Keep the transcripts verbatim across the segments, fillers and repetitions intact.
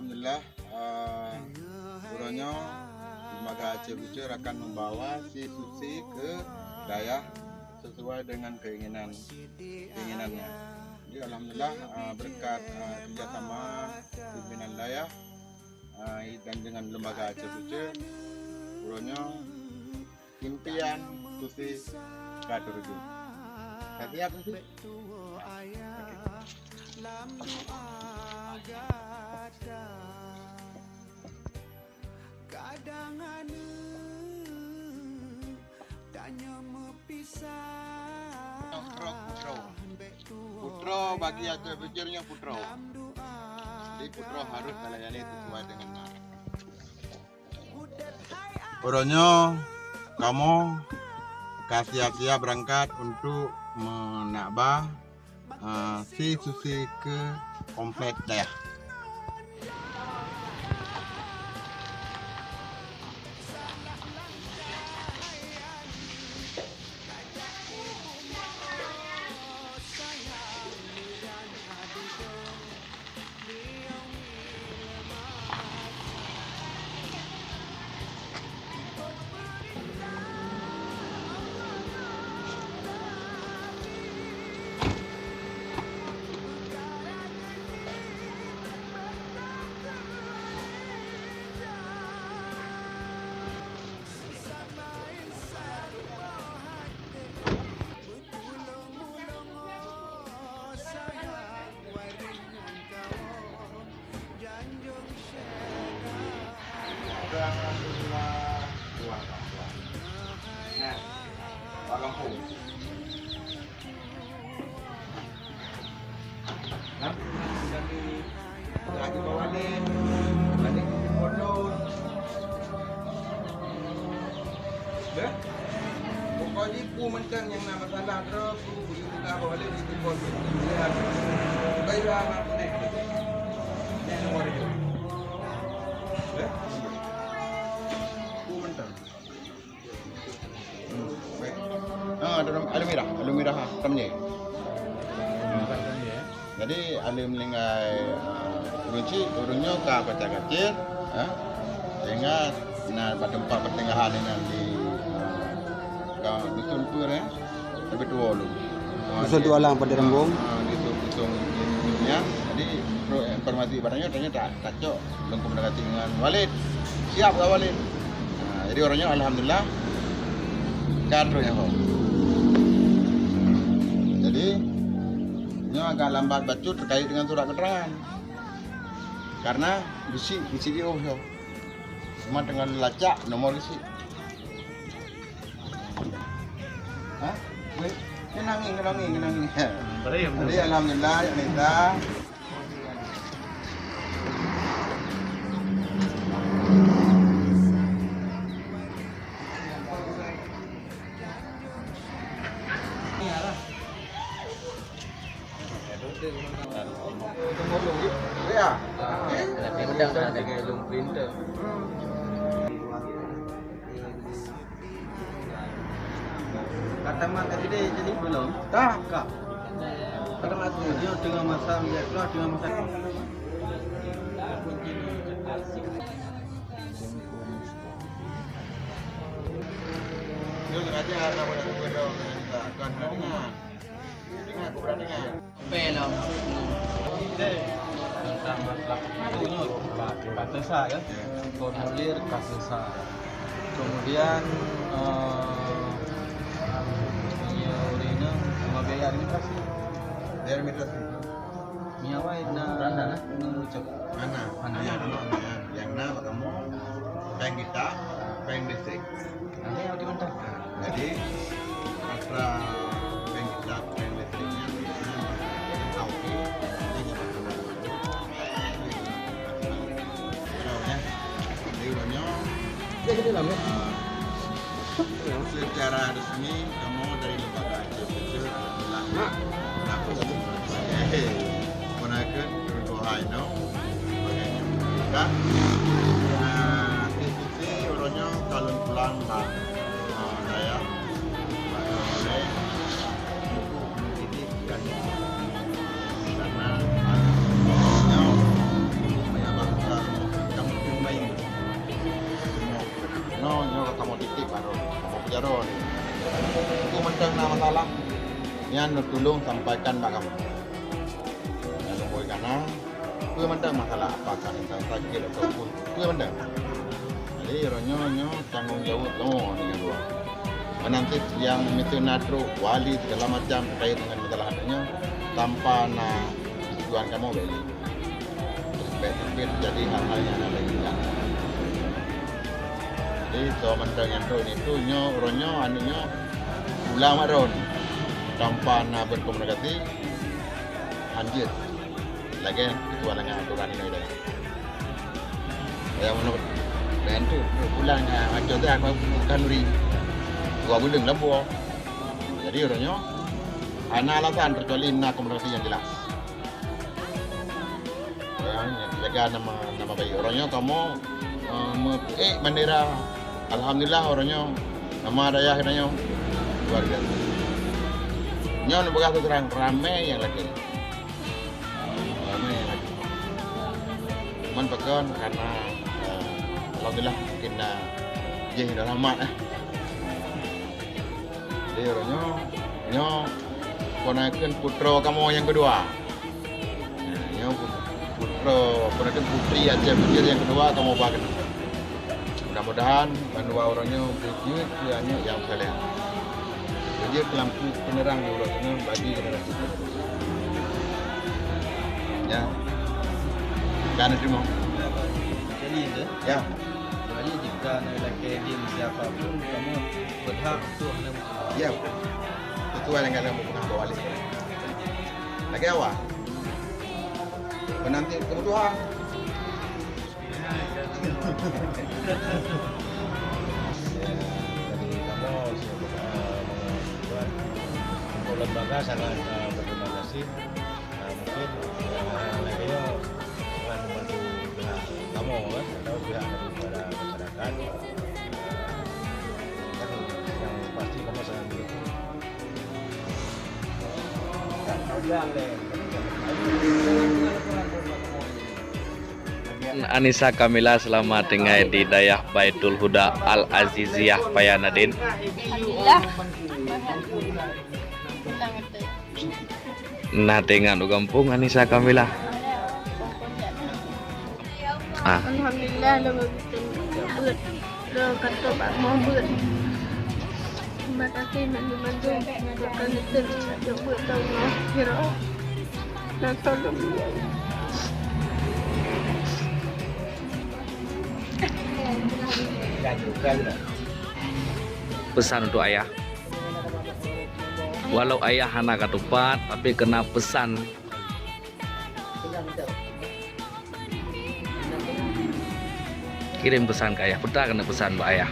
Alhamdulillah, eh, uroe nyoe Lembaga Asia Future akan membawa si Susi ke dayah sesuai dengan keinginan, keinginannya. Jadi alhamdulillah, eh, berkat, eh, kerjasama pimpinan dayah, eh, dan dengan Lembaga Asia Future, uroe nyoe impian Susi ka terwujud. Ka siap, Susi? Putroe, putroe. Putroe bagi Asia Future nyoe putroe. Jadi putroe harus talayani sesuai dengan nama. Uroe nyoe kamoe ka siap-siap beurangkat untuk meunak ba, ah, si Susi keu komplek dayah. Nah, Pak Kampung. Nah, kami lagi bawa ni, balik ke pondok. Dah? Pokok jih peue mantong nyang na masalah droe, peue beugi peugah bak lé beugi telepon. Lihat. Baiklah, Mak Kuning. Nyan nomor tujuh. Dah? Peue mantong. Hmm, baik. Ah, dalam alun mirah, alun mirah, ah, Tamje. Hmm. Jadi, alun meuninggai, ah, ureueng chik, ureueng nyoe ka pacah kacil, ah, sehingga na bak teumpat peusinggahan inan di, ah, ka dusun peue, eh, lebih tua dulu. Ah, Dusun di, Tualang, Padang Rembong. Ah, di dusun, dusun, dusun, ya. Jadi, perlu informasi barang nyoe, tanya tak, tak cok. Lôn komunikasi ngon Walid. Siap ka Walid. Ha, jadi uroe nyoe alhamdulillah ka trok nyoe. Jadi nyoe agak lambat bacut terkait dengan surat keterangan. Karena bisi, bisi jiôh nyoe. Cuma teungoh lacak nomor bisi. Ha? Weh, keunong ngieng, keunong ngieng, keunong ngieng. Hmm, baik, alhamdulillah. Jadi, alhamdulillah, ya, minta. Ya. Ada printer, ada printer. Ka tamat S D jadi belum? Dah. Ka. Ka tamat S D. Dia tengah masa, dia tengah masa. Dia sengaja nak buat aku bodoh. Tak, kan pernah dengar. Dengar, aku pernah dengar. Sampai lah. Tentang masalah itu nyoe, Pak, Pak Tesa, ya. Formulir K S S A. Kemudian, eh, iya, ureueng inong sama biaya administrasi. Biaya administrasi. Nyawa na, Randa, nah? Na ucap. Mana? Mana? Nyang na, nyang na, nyang na, kamoe, bank kita, bank basic. Nah, ini yang diminta. Jadi, atra bank kita, bank basic-nya, nah, oke. Ini yang diminta. Jadi, uroe nyoe, Ya, kita dalam, ya. Ah, secara resmi, kamoe dari Lembaga Asia Future telah mengaku sebagai penaikun Ridho Haino sebagai pemerintah. Ah, institusi uroe nyoe ka lôn pulang bak, ah, dayah, bak dayah, untuk mendidik dan karena, ah, nyoe, banyak bangsa Droe nyoe. Peue mantong na masalah, nyan neutulông sampaikan bak kamoe. Nyan lôn bui kana, peue mantong masalah, apakah insan sakét ataupun peue mantong. Jadi, uroe nyoe, nyoe tanggông jaweueb kamoe nyang dua. Meunan cit nyang meuteuna trok wali segala macam terkait dengan masalah nyoe, tanpa na persetujuan kamoe bèk lé. Bèk teubit jadi hal-hal nyang hana inginkan. Jadi, soe mantong nyang trok nyoe, nyoe, uroe nyoe, aneuk nyoe, pulang mat droeneuh. Tanpa na berkomunikasi, hanjeuet. Lagèe ketua dengan aturan inoe dayah. Dayah meunurot. Dan tu, pulang, ah, macam tu, aku bukan duri. Dua buleuen lam buah. Jadi, uroe nyoe, hana alasan kecuali na komunikasi yang jelas. Ya, jaga nama, nama baik. Uroe nyoe kamoe, eh, meuék bandera. Alhamdulillah, uroe nyoe nama dayah geutanyoe luar biasa. Nyoe neupeugah terus terang, ramé nyang lakèe. Ramé nyang lakèe. Cuman pakon karena, eh, alhamdulillah mungkin na jih dah lama, eh. Jadi, uroe nyoe, nyoe, kon kheun putroe kamoe nyang keudua. Nah, nyoe put-, putroe, kon kheun putri Aceh Bujur nyang keudua kamoe ba keunoe. Mudah-mudahan bandua uroe nyoe beujeuet keu aneuk nyang saleh. Beujeuet keu lampu peuneurang di uroe nyoe bagi generasi penerus. Ya. Kan terima. Jadi, itu? Ya. Jadi, jika na lakèe din siapa pun, kamoe berhak untuk Ya. Sesuai dengan yang pernah bawa alih. Lagi awak. Penanti kebutuhan. Ya, jadi kamu, eh, untuk lembaga sangat, eh, berterima kasih. Ah, mungkin, ah, lagèe nyoe akan membantu pihak kamoe, kan, atau pihak daripada masyarakat. Kan yang pasti kamoe sangat mendukung. Anissa Kamila seulamat tinggai di dayah Baitul Huda Al Aziziyah Paya Nadin. Alhamdulillah. Na teuingat u gampông Anissa Kamila? Ah. Alhamdulillah, lôn geuteubiet beuet. Lôn ka trok bak moh beuet. Terima kasih mandum-mandum. Lôn ka geuteubiet beuet, ya Allah. Kira. Na tolong. Pesan untuk ayah. Walau ayah hana ka tupat, tapi keuneuk peusan. Kirém peusan keu ayah, peue keuneuk peusan bak ayah.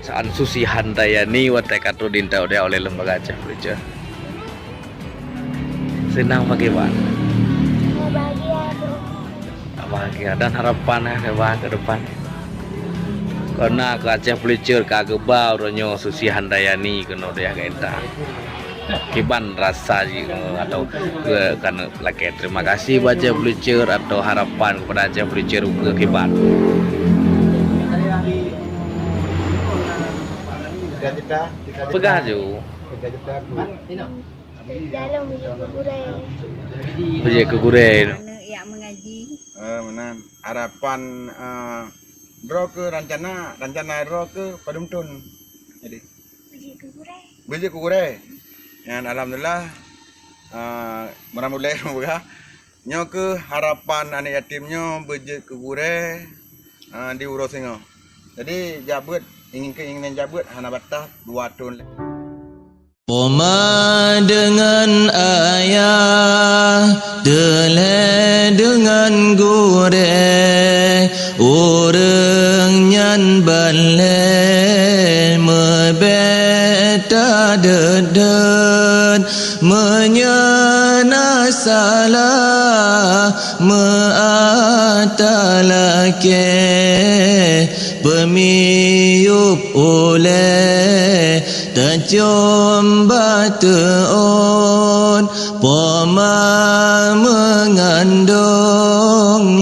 Saat Susi Handayani watèe ka trok di Indonesia oleh Lembaga Aceh Furniture. Senang bagaimana? Bahagia, Bro. Bahagia dan harapan, eh, ke depan. Karena keu Aceh Furniture ka geuba uroe nyoe Susi Handayani keunoe dayah Gainta. Kiban rasa jih, eh, atau ke, kan lakèe terima kasih bak Aceh Furniture atau harapan kepada Aceh Furniture ke kiban? Peugah ju. Dalam bujur keu gurèe. Bujur keu gurèe. Aneuk jak mengaji. Eh, meunan. Harapan, eh, droe keu rencana, rencana droe keu padum thôn. Jadi. Bujur keu gurèe. Bujur keu gurèe. Nyan alhamdulillah, eh, meuramulèe meuga. Nyoe keuh harapan aneuk yatim nyoe beujeuet keu gurèe, eh, di uroe singoh. Jadi, jak beuet, ingin keinginan jak beuet hana batas dua thôn lé. Oma deungon ayah, teulhèe deungon gurèe, ureueng nyan ban lhèe meubèk tadeuet-deuet, meunyoe na salah meu'ah talakèe. Peumiyup ulée tacom bak teuôt, poma meungandong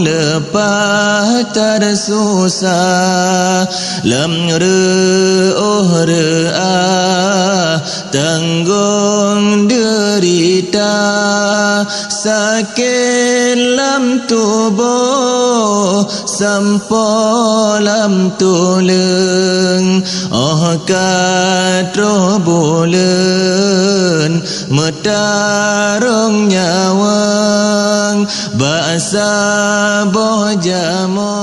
leupah tarsusah, lam reuôh reuah tanggong deurita, sakét lam tuboh sampoe lam tuleueng. Óh ka troh buleuen meutarông nyawöng bak saboh jamoe.